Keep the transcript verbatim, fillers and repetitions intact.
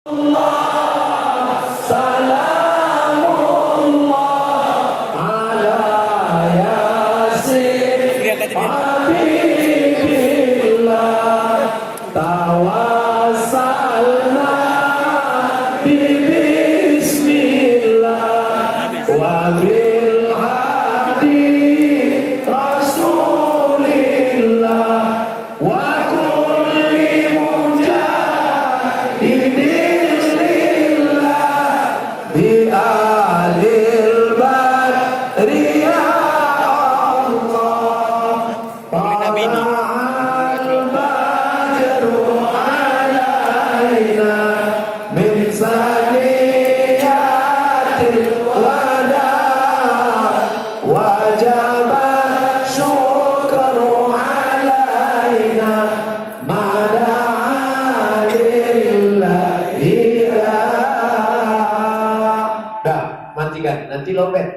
Salamullah ala Yasin Habibillah. Tawassalna bi bismillah wa bil hadi Rasulillah wa kulli mujahidin lillah bi alil badri ya Allah. Tala'al badru alaina min saniyatil wada, wajaba syukru alaina ma da'a lillahi da. Dah, matikan. Nanti lobet.